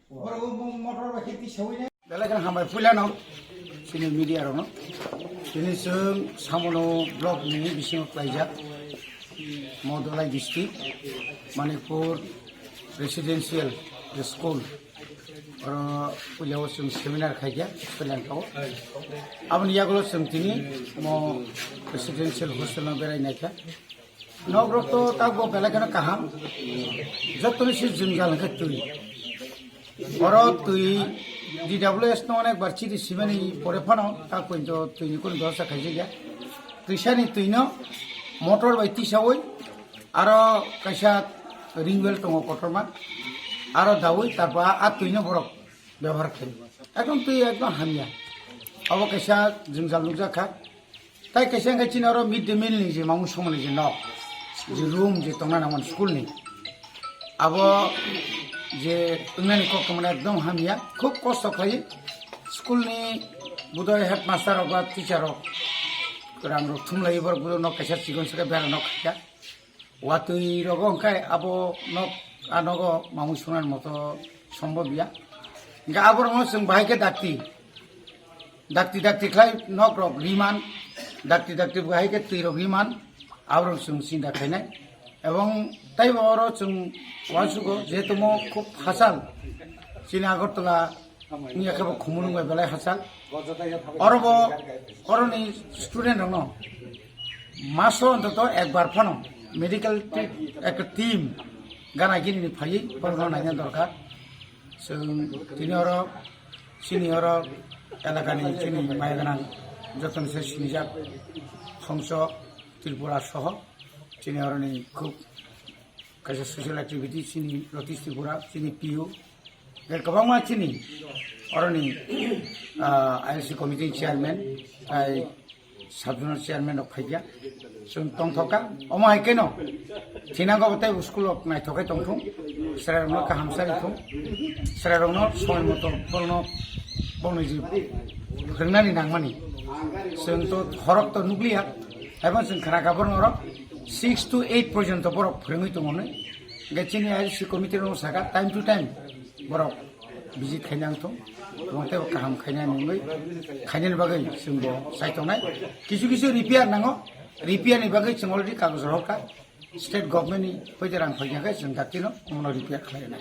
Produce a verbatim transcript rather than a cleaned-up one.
Belai kheno hambai puilano chini media rokno. Chini chwng Samono block ni bisingo klaijak Modolai district, Manipur residential school. Oro puilao chwng seminar khaikha Sri Lanka o. Aboni yagulo chwng tini mo residential hostel no berai naikha. Nok rok to takbo belai kheno kaham. Jotoni se jwngjal hwnkhe twi. Oro twi D W S no onek bar chiri simani pore phano tak pointo twi ni kunu dosa khaijak ya. Twisani twi no motor bai tisawi aro kaisa ring well tongo kotorma. Aro dawi tarpor a twi no borok byabohar khlai. Ekdom twi ekdom hamya. Abo kaisa jwngjal nukjak kha. Tai kaisa wngkha chini oro mid day meal ni je mamung songmani je nok, je room je tongna nangmani school ni. Abo je wngnani kok tongmani ekdom hamya, khub kosto khlai. School ni budai headmaster rok ba teacher rok rang rok thumlai borok budai nok kaisa chikon saka bera nok khaikha. Watwi rogo hwnkhe abo nok, a nogo mamung sungnani moto sombob ya. Hwnkhe aborokno chwng bahai khe dakti, dakti dakti khlai nok rok riman, dakti dakti bahai khe twi rok riman, aborok chwng sinda khainai. Ebong taibo oro chwng uansugo jehetu mo khub hachal chini Agartala wngya khe bo khumulwng bai belai hachal. Oro bo, oroni student rokno maso ontoto ekbar phano medical ti-, ekta team gana gini ni phaiwi borokno naina dorkar. Chwng tini oro, chini oro elakani chini maya gwnang jotoni se sinijak Khongso Tripura soho chini oroni khub kaisa social activity chini Lotus Tripura, chini P U, tei kwbangma chini oroni, ah, I L C committee chairman, tai sub zonal chairman rok phaikha. Chwng tongthokha, omo hai kheno thinango bo tei school rok naithok khe tongthung, chwrairokno kaham chari thung, chwrairokno somoi moto borokno bongni je phwrwngnani nangmani. Chwng to horok to nukliya, haibo chwng khna kha borok norok six to eight porjonto borok phwrwngwi tongo hwnwi. Hwnkhe chini I L C committee rok saka time to time borok visit khaina wngthung, tei kaham khaina wngwi khainani bagwi chwngbo chai tongnai. Kisu kisu repair nango, repair ni bagwi chwng already kagoj rohorkha, state government ni poito rang phaikha khe chwng daktino omono repair khlainai.